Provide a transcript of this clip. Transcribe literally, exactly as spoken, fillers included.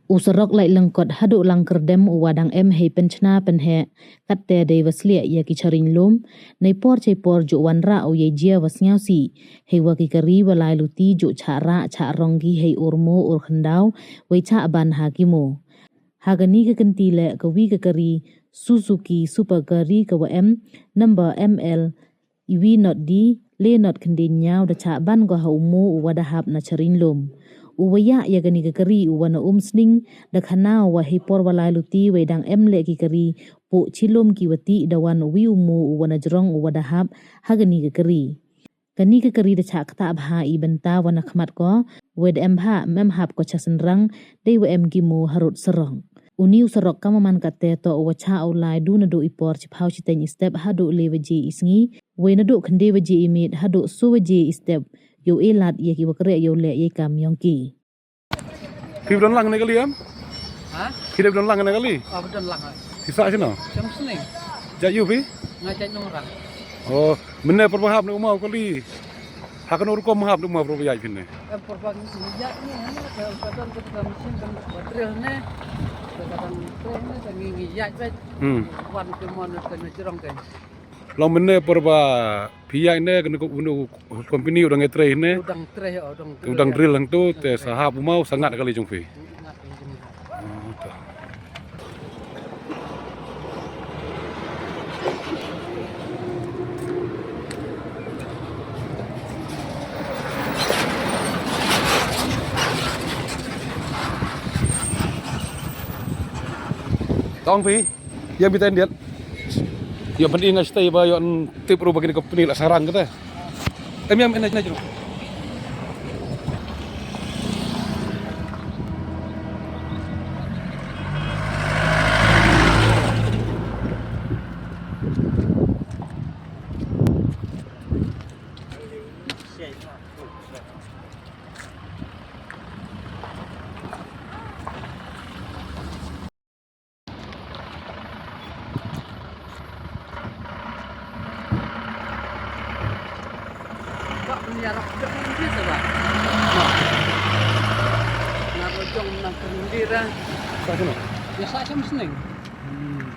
U sarok Laitlyngkot haduh Langkyrdem u wa dang em hei pynchna pynheh, katte dei wa sliah ya ki chariñ lum. Neipor cheipor ju wanrah u yei jia wa sniawsih, hei wa ki kari wa lai luti ju chah rah chah rong ki hei ur moo ur khyndaw, wei chah ban ha ki moo. Ha kani ka kynti leh ka wi ka kari Suzuki Super Carry ka wa em number M L i wi not di le not khyndai ynñiaw da chah ban ko ha u moo u wa da hap na chariñ lum. U wa yah ya kani ka kari u wa na Umsning, da khana u wa heipor wa lai luti wei dang em leh ki kari, poh chi lum ki wa tih, da wan u wi u moo u wa na jrong u wa da hap ha kani ka kari. Kani ka kari da chah ktah bha i bynta wa na khmat ko, wei da em bha ym em hap ko cha synrang, dei wa em ki moo harud sarok. Uni u sarok kam wa man katte toh u wa chah u lai du naduh i por chiphaw chiteng i step haduh le waje i sngi, wei naduh khyndai waje i miet haduh soo waje i step, yow e lad ya ki wa kreh yow leh yei kam yong ki. Phi wa don lang ne kali em? Ha? Phi wa don lang ne kali? Ah, wa don lang, ha. Phi sah chino? Chem Sning. Jait u phi? Nga jait Nongrang. Oh, mynne por ba hap ne u moo kali. Ha kano rukom hap ne u moo por ba yait phi ne? Em por ba ngi yait ne, ha, ka, ka don ka, ka machine ka ba drill ne. Ka, ka don drill ne, ka ngi, ngi yait bait. Hmm. Wan ki moo ne ka na jrong ka. Long mynne por ba phi yait ne, kano ko, kano company u dang e trei ne? U dang trei, u dang trei. U dang drill hangtu, te sa hap u moo sa ngat kali jong phi. Ngat kali jong phi. Oh, ta. Tong phi. Yam phi ten diat. Yam phi nga stay ba yow tip ru ba kini company la sarang kata. Em yam ina ina jru. Ka pynjarap jong ni sa ba. Na. Na ko jong na pyndir ah. Sa sini. Ya sa Chem Sning. Hmm.